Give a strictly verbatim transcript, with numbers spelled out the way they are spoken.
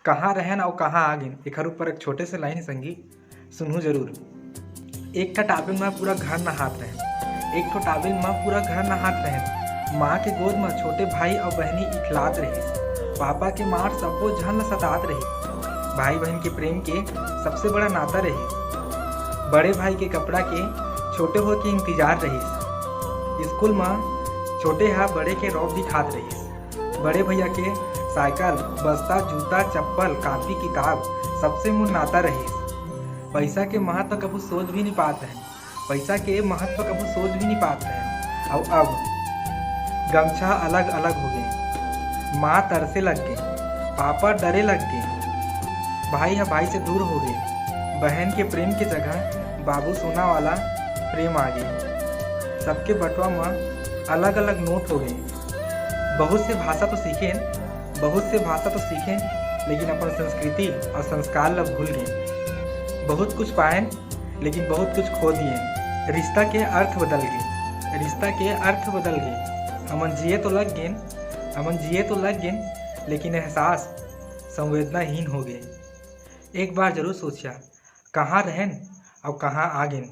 कहाँ रहेन अउ कहाँ आ गेन, एखर ऊपर एक छोटे से लाइन संगी सुनहू जरूर। एक ठा टाबिल म पूरा घर नहात रहेन, एक ठो टाबिल म पूरा घर नहात रहेन। माँ के गोद म छोटे भाई अउ बहिनी इखलात रहिस। पापा के मार सब्बो झन ल सतात रहिस। भाई बहिन के प्रेम के सबसे बड़ा नाता रहिस। बड़े भाई के कपड़ा के छोटे होए के इंतजार रहिस। स्कूल म छोटे ह बड़े के रौब दिखात रहिस। बड़े भैया के साइकिल, बस्ता, जूता, चप्पल, कापी, किताब सबसे मोर नाता रहिस। पैसा के महत्व कभू सोच भी नहीं पात रहेन, पैसा के महत्व कभू सोच भी नहीं पात रहेन। अउ अब गमछा अलग अलग हो गे, माँ तरसे लग गे, पापा डरे लग गे, भाई ह भाई से दूर हो गे, बहन के प्रेम के जगह बाबू सोना वाला प्रेम आ गे। सबके बटवा म अलग अलग नोट हो गे। बहुत से भाषा तो सीखेन, बहुत से भाषा तो सीखेन, लेकिन अपन संस्कृति अउ संस्कार ल भूल गेन। बहुत कुछ पाएन, लेकिन बहुत कुछ खो दिएन। रिश्ता के अर्थ बदल गे, रिश्ता के अर्थ बदल गे। हमन जिए तो लग गेन, हमन जिए तो लग गेन, लेकिन एहसास संवेदनाहीन हो गे। एक बार जरूर सोचिया, कहाँ रहेन अउ कहाँ आ गेन।